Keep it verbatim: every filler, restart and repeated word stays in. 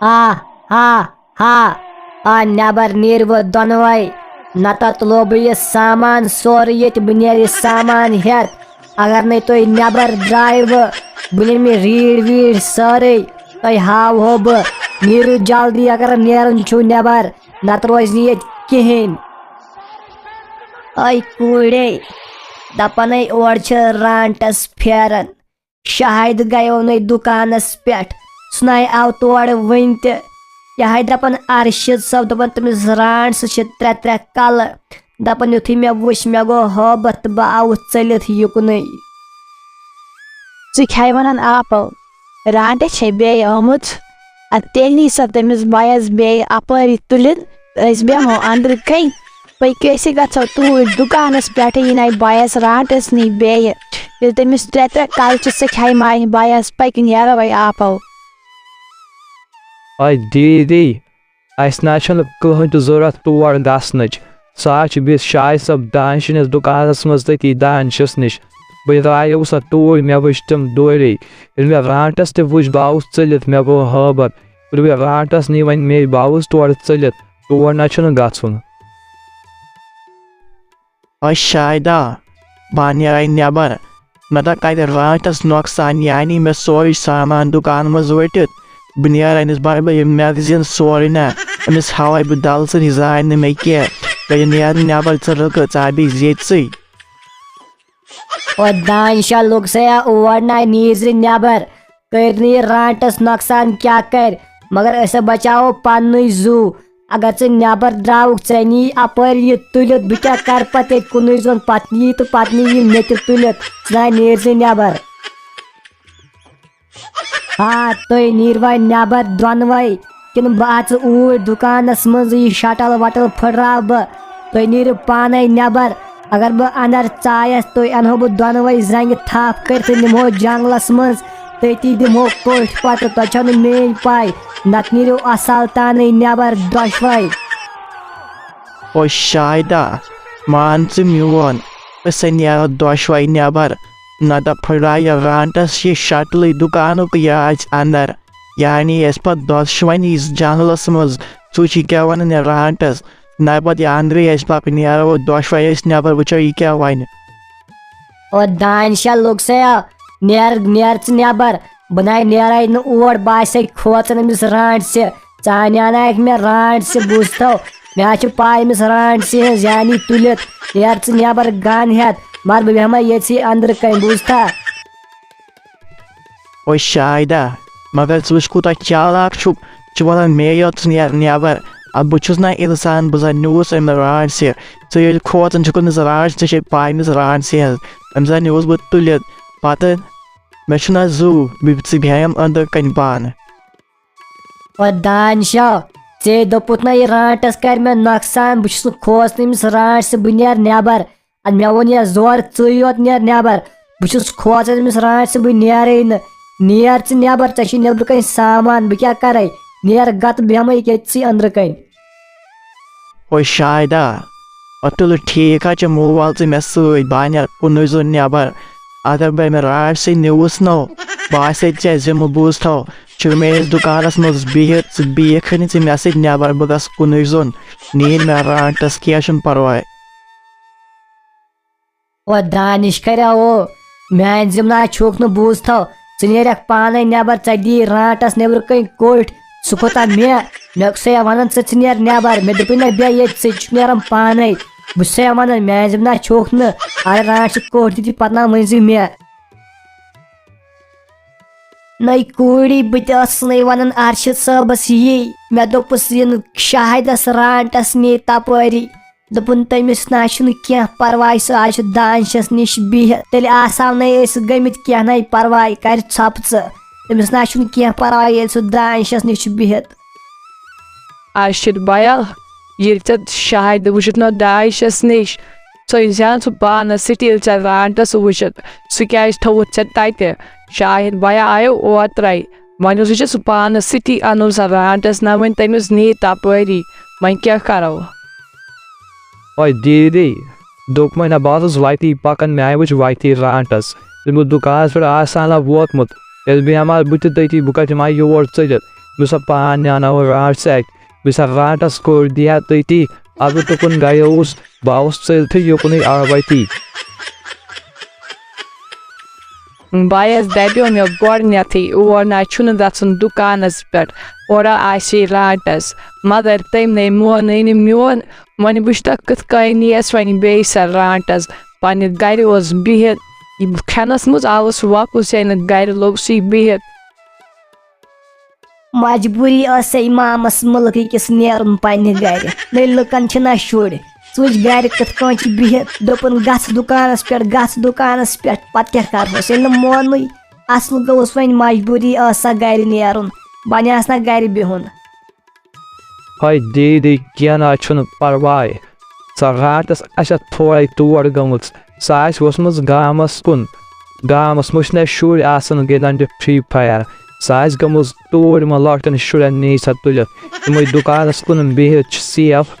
ہا، ہا، ہا۔ آ، نٮ۪بر نیٖرِو دۄنوَے، نَتہٕ تُلو بہٕ یہِ سامان سورُے ییٚتہِ، بہٕ نیرٕ یہِ سامان ہٮ۪تھ۔ اگر نَے تُہۍ نٮ۪بر درٛایوٕ، بہٕ نِمہٕ یہِ ریٖڑ ویٖڑ سٲرٕے، تۄہہِ ہاوہو بہٕ۔ نیٖرِو جلدی اگر نیرُن چھُو نٮ۪بر، نَتہٕ روزِ نہٕ ییٚتہِ کِہیٖنۍ۔ اے کوٗرے، دَپان اے اورٕ چھِ رانٛٹَس پھیران۔ شاہد گیو نَے دُکانَس پٮ۪ٹھ، سُہ نَے آو تورٕ وٕنہِ تہِ۔ یہِ ہَے دَپان ارشد صٲب، دَپان تٔمِس رانٛٹَس چھِ ترٛےٚ ترٛےٚ کَلہٕ۔ دَپان یُتھُے مےٚ وٕچھ، مےٚ گوٚو ہٲبَتھ تہٕ بہٕ آوُس ژٔلِتھ یُکنُے۔ ژٕ کیٛاہ وَنان آپو؟ رانٛٹَس چھے بیٚیہِ آمٕژ؟ اَدٕ تیٚلہِ نی سا تٔمِس بَیَس بیٚیہِ اَپٲری تُلِتھ، أسۍ بیٚہمو أنٛدرٕ کَنۍ۔ پٔکِو أسۍ گژھو توٗرۍ دُکانَس پٮ۪ٹھٕ، یہِ نَے بَیَس رانٛٹَس نی بیٚیہِ۔ ییٚلہِ تٔمِس ترٛےٚ ترٛےٚ کَلہٕ چھِ، سُہ کھیٚیہِ ماے بَیَس، پٔکِو نیرو وۄنۍ آپو۔ اے دیٖدی، اَسہِ نہ حظ چھُنہٕ کٕہٕنۍ تہِ ضوٚرَتھ تور گژھنٕچ۔ سُہ حظ چھُ بیٚیِس شاہہِ صٲب دانشِنِس دُکانَس منٛز تٔتی دانشَس نِش۔ بہٕ درٛایوس نہ توٗرۍ، مےٚ وٕچھ تِم دوٗرے۔ ییٚلہِ مےٚ رانٛٹَس تہِ وٕچھ، بہٕ آوُس ژٔلِتھ، مےٚ گوٚو ہٲبَتھ۔ ییٚلہِ مےٚ رانٛٹَس نی وۄنۍ مے، بہٕ آوُس تورٕ ژٔلِتھ، تور نہ چھُنہٕ گژھُن۔ اے شاہدہ، بہٕ نیرے نٮ۪بر۔ مےٚ دوٚپ، کَتہِ رانٛٹَس نۄقصان، یعنی مےٚ سورُے سامان دُکان منٛز ؤٹِتھ۔ بہٕ نیرے نہٕ، بہٕ بہٕ یہِ میگزیٖن سورُے نہ، أمِس ہاوے بہٕ دَلسٕے، یہِ زانہِ نہٕ مےٚ کینٛہہ۔ بہٕ یہِ نیرٕ نٮ۪بر، ژٕ رُکہٕ، ژٕ ہا بیٚہہ ییٚتسٕے۔ او دانشا لوٚگ سا اور نہ نیٖرزِ نٮ۪بر، کٔرۍ نہٕ یہِ رانٛٹَس نۄقصان کیٛاہ کَرِ، مگر أسۍ ہا بچاوو پننُے زُو۔ اگر ژٕ نٮ۪بر درٛاوُکھ، ژےٚ نی اپٲرۍ یہِ تُلِتھ، بہٕ کیٛاہ کرٕ پتہٕ ییٚتہِ کُنُے زوٚن؟ پتہٕ نی تہٕ پتہٕ نی یہِ مےٚ تہِ تُلِتھ، ژٕ نہ نیٖرزِ نٮ۪بر۔ آ، تُہۍ نیٖروا نٮ۪بر دۄنوَے، کِنہٕ بہٕ اژٕ اوٗرۍ دُکانس منٛز، یہِ شٹل وٹل پھٕٹراوٕ بہٕ؟ تُہۍ نیٖرِو پانے نٮ۪بر۔ اگر بہٕ اندر ژایس، تُہۍ انہو بہٕ دۄنوَے زنٛگہِ تھپھ کٔرِتھ تہٕ نِمہو جنگلس منٛز، تٔتی دِمہو کوٚٹھۍ پتہٕ۔ تۄہہِ چھو نہٕ میٲنۍ پاے، نتہٕ نیٖرِو اصل تانے نٮ۪بر دۄشوَے۔ او شاہدہ، مان ژٕ میون، أسۍ ہا نیرو دۄشوَے نٮ۪بر، نتہٕ پھٕٹرایہِ رانٛٹس یہِ شٹلٕے دُکانُک، یہِ آسہِ اندر۔ یعنی أسۍ پتہٕ دۄشوٕنی جنگلس منٛز، ژٕ وٕچھ یہِ کیٛاہ ونان یہِ رانٛٹس، نتہٕ پتہٕ یہِ اندرٕے اَسہِ پتہٕ نیرو دۄشوَے أسۍ نٮ۪بر، وٕچھو یہِ کیٛاہ ونہِ۔ او دانشا لوٚگ سا، نیر، نیر ژٕ نٮ۪بر۔ بہٕ نَے نیرے نہٕ اور، بہٕ آسے کھوژان أمِس رانٛٹسہِ۔ ژٕ اَنیٛاونایکھ مےٚ رانٛٹسہِ، بوٗزتھو؟ مےٚ حظ چھِ پَے أمِس رانٛٹسہِ ہٕنٛز، یعنی تُلِتھ۔ نیر ژٕ نٮ۪بر گن ہٮ۪تھ، مگر بہٕ بیٚہمے ییٚتسٕے أنٛدرٕ کَنۍ، بوٗزتھا؟ او شاہدہ، مگر ژٕ وٕچھ کوٗتاہ چالاک چھُکھ، ژٕ چھُکھ وَنان مے یوت ژٕ نیر نٮ۪بر۔ اَدٕ بہٕ چھُس نہ اِنسان، بہٕ زَن نیوٗس أمۍ رانٛٹسہِ۔ ژٕ ییٚلہِ کھوژان چھُکھ أمِس رانٛٹسہِ، ژےٚ چھے پَے أمِس رانٛٹسہِ ہٕنٛز، أمۍ زَن نیوٗس بہٕ تُلِتھ۔ پَتہٕ مےٚ چھُنہ زُو، بہٕ، ژٕ بیٚہم أنٛدرٕ کَنۍ پانہٕ۔ او دانشا، ژےٚ دوٚپُتھ نہ یہِ رانٛٹَس کَرِ مےٚ نۄقصان، بہٕ چھُس نہٕ کھوژان أمِس رانٛٹسہِ، بہٕ نیرٕ نٮ۪بر۔ اَدٕ مےٚ ووٚن یَس زورٕ، ژٕے یوت نیر نٮ۪بر۔ بہٕ چھُس کھوژان أمِس رانٛٹسہِ، بہٕ نیرَے نہٕ۔ نیر ژٕ نٮ۪بر، ژےٚ چھُے نٮ۪برٕ کَنۍ سامان، بہٕ کیٛاہ کَرَے؟ نیر گَتہٕ، بیٚہمَے ییٚتسٕے أنٛدرٕ کَنۍ۔ او شاہدہ، او تُلہٕ ٹھیٖک حظ چھُ، مول وَل ژٕ مےٚ سۭتۍ، بہٕ ہا نیرٕ کُنُے زوٚن نٮ۪بر۔ اگر بہٕ أمۍ رانٛٹسٕے نیوٗس نو، بہٕ آسے ژےٚ ذِمہٕ بوٗزتھو، چھُ مےٚ یَتھ دُکانَس منٛز بِہِتھ، ژٕ بیٖکھٕے نہٕ ژٕ مےٚ سۭتۍ نٮ۪بر، بہٕ گژھٕ کُنُے زوٚن۔ نیٖر مےٚ رانٛٹَس، کینٛہہ چھُنہٕ پَرواے۔ او دانِش کریاو، میانہِ ذِمہٕ نہ چھُکھ نہٕ، بوٗزتھو، ژٕ نیرکھ پانے نٮ۪بر، ژےٚ دِیی رانٛٹس نٮ۪برٕ کنۍ کوٚٹھۍ۔ سُہ کوٗتاہ مےٚ، مےٚ چھُسے ونان ژٕ، ژٕ نیر نٮ۪بر، مےٚ دوٚپُے نہ بیٚہہ ییٚتہِ، ژٕ چھُکھ نیران پانے۔ بہٕ چھُسے ونان میانہِ ذِمہٕ نہ چھُکھ نہٕ، اگر رانٛٹس کوٚٹھۍ دِتھ پتہٕ نہ ؤنۍ زِ مےٚ۔ نٔے کوٗری، بہٕ تہِ ٲسٕس نَے وَنان ارشد صٲبَس یی۔ مےٚ دوٚپُس، یہِ نہٕ شاہدَس رانٛٹَس نی تَپٲری۔ دوٚپُن، تٔمِس نہ چھُنہٕ کینٛہہ پَرواے، سُہ آز چھُ دانشَس نِش بِہِتھ۔ تیٚلہِ آسہٕ ہاو نَے أسۍ گٔمٕتۍ، کینٛہہ نَے پَرواے، کَرِ ژھۄپہٕ ژٕ۔ تٔمِس نہ چھُنہٕ کینٛہہ پَرواے، ییٚلہِ سُہ دانشَس نِش چھُ بِہِتھ۔ ارشد بیا، ییٚلہِ ژےٚ شاہد وٕچھُتھ نہ دانشَس نِش، ژٕ زیان سُہ پانَس سۭتۍ، ییٚلہِ ژےٚ رانٛٹَس وٕچھُتھ، سُہ کیٛازِ تھوٚوُتھ ژےٚ تَتہِ؟ شاہد بیا آیو اوترَے، وۄنۍ اوس یہِ سُہ پانَس سۭتی اَنُن سۄ رانٛٹَس، نہ وۄنۍ تٔمِس نی تَپٲری، وۄنۍ کیٛاہ کَرو؟ اوے دیٖدی، دوٚپمَے نہ، بہٕ حظ اوسُس وَتی پَکان، مےٚ وٕچھ وَتی رانٛٹَس۔ ییٚلہِ بہٕ دُکانَس پٮ۪ٹھ آسہٕ ہا نہ ووتمُت، تیٚلہِ بیٚہمہٕ ہا بہٕ تہِ تٔتی، بہٕ کَتہِ یِمہٕ ہا یور ژٔلِتھ؟ بہٕ سا پان نیٛاناوو رانٛٹھ سۭتۍ، بہٕ سا رانٛٹَس کوٚر دِیا تٔتی، اَدٕ تُکُن گَیوس، بہٕ آوُس ژٔلتھٕے یُکنُے آبَتی۔ بایَس دَپیو مےٚ گۄڈٕنٮ۪تھٕے، اور نہ چھُنہٕ گژھُن دُکانَس پٮ۪ٹھ، اورٕ آسہِ رانٛٹَس، مگر تٔمۍ نے مونُے نہٕ میون۔ وۄنۍ وٕچھتہ کِتھ کٔنۍ یِیَس وۄنۍ بیٚیہِ سۄ رانٛٹَس، پنٛنہِ گَرِ اوس بِہِتھ، یہِ کھٮ۪نَس منٛز آوُس واپُس یعنی گَرِ لوٚگسٕے بِہِتھ۔ مجبوٗری ٲسے مامَس مُلکہٕ کِس نیرُن پنٛنہِ گَرِ، نٔے لُکَن چھِنہ شُرۍ۔ ژٕ وٕچھ گَرِ کِتھ کٔنۍ چھِ بِہِتھ، دوٚپُن، "گژھ دُکانَس پٮ۪ٹھ، گژھ دُکانَس پٮ۪ٹھ، پَتہٕ کیٛاہ کَرہوس؟" ییٚلہِ نہٕ مونُے، اَصٕل گوٚوُس وۄنۍ مجبوٗری ٲس سا گَرِ نیرُن، وۄنۍ آس نہ گَرِ بِہُن۔ ہاے دیٖدی، کینٛہہ نہ حظ چھُنہٕ پَرواے، سۄ رانٛٹَس آسہِ اَتھ تھوڑے تور گٔمٕژ، سۄ آسہِ وٲژمٕژ گامَس کُن۔ گامَس منٛز چھِنہ شُرۍ آسان گِنٛدان تہِ Free Fire، سۄ آسہِ گٔمٕژ توٗرۍ یِمَن لۄکٹٮ۪ن شُرٮ۪ن نی سۄ تُلِتھ۔ یِمَے دُکانَس کُن بِہِتھ چھِ safe۔